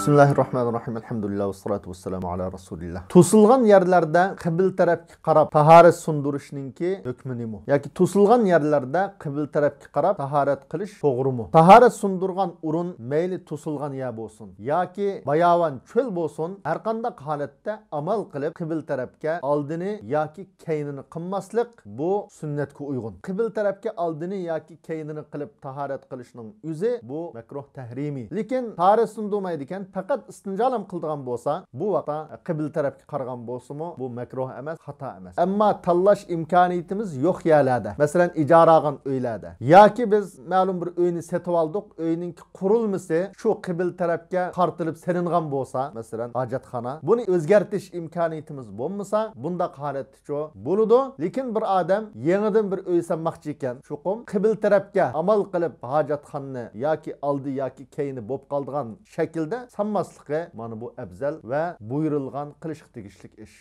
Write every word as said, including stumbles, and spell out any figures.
بىسمىللاھىررەھمانىررەھىم. ئەلھەمدۇلىللا ۋەسسالاتۇ ۋەسسالامۇ ئالا رەسۇلىللا. توسۇلغان يەرلەردە قىبلە تەرەپكە قاراپ تاھارەت سۇندۇرۇشنىڭكى ھۆكمى نېمە؟ ياكى توسۇلغان يەرلەردە قىبلە تەرەپكە قاراپ تاھارەت قىلىش توغرىمۇ؟ تاھارەت سۇندۇرغان ئورۇن مەيلى توسۇلغان يەر بولسۇن ياكى باياۋان چۆل بولسۇن، ھەرقانداق ھالەتتە ئامال قىلىپ قىبلە تەرەپكە ئالدىنى ياكى كەينىنى قىلماسلىق، بۇ سۈننەتكە ئۇيغۇن. قىبلە تەرەپكە ئالدىنى ياكى كەينىنى قىلىپ تاھارەت قىلىشنىڭ ئۆزى بۇ مەكرۇھ تەھرىمى. لېكىن تاھارەت سۇندۇرمايدىكەن، پەقەت ئىستىنجالام قىلىدىغان بولسا، بۇ ۋاقىتتا قىبلە تەرەپكە قارىغان بولسىمۇ، بۇ مەكرۇھ ئەمەس، خاتا ئەمەس. ئەمما تاللاش ئىمكانىيىتىمىز يوق يەرلەردە، مەسىلەن، ئىجارە ئالغان ئۆيلەردە ياكى بىز مەلۇم بىر ئۆينى سېتىۋالدۇق، ئۆينىڭكى قۇرۇلمىسى شۇ قىبلە تەرەپكە قارىتىلىپ سېلىنغان بولسا، مەسىلەن، ھاجەتخانا، بۇنى ئۆزگەرتىش ئىمكانىيىتىمىز بولمىسا، بۇنداق ھالەتتىچۇ بولىدۇ. لېكىن بىر ئادەم يېڭىدىن بىر ئۆي سالماقچى ئىكەن، چوقۇم قىبلە تەرەپكە ئامال قىلىپ ھاجەتخانىنى ياكى ئالدى ياكى كەينى بولۇپ قالىدىغان شەكىلدە سالماسلىقى، مانا بۇ ئەۋزەل ۋە بۇيرۇلغان، قىلىشقا تېگىشلىك ئىش.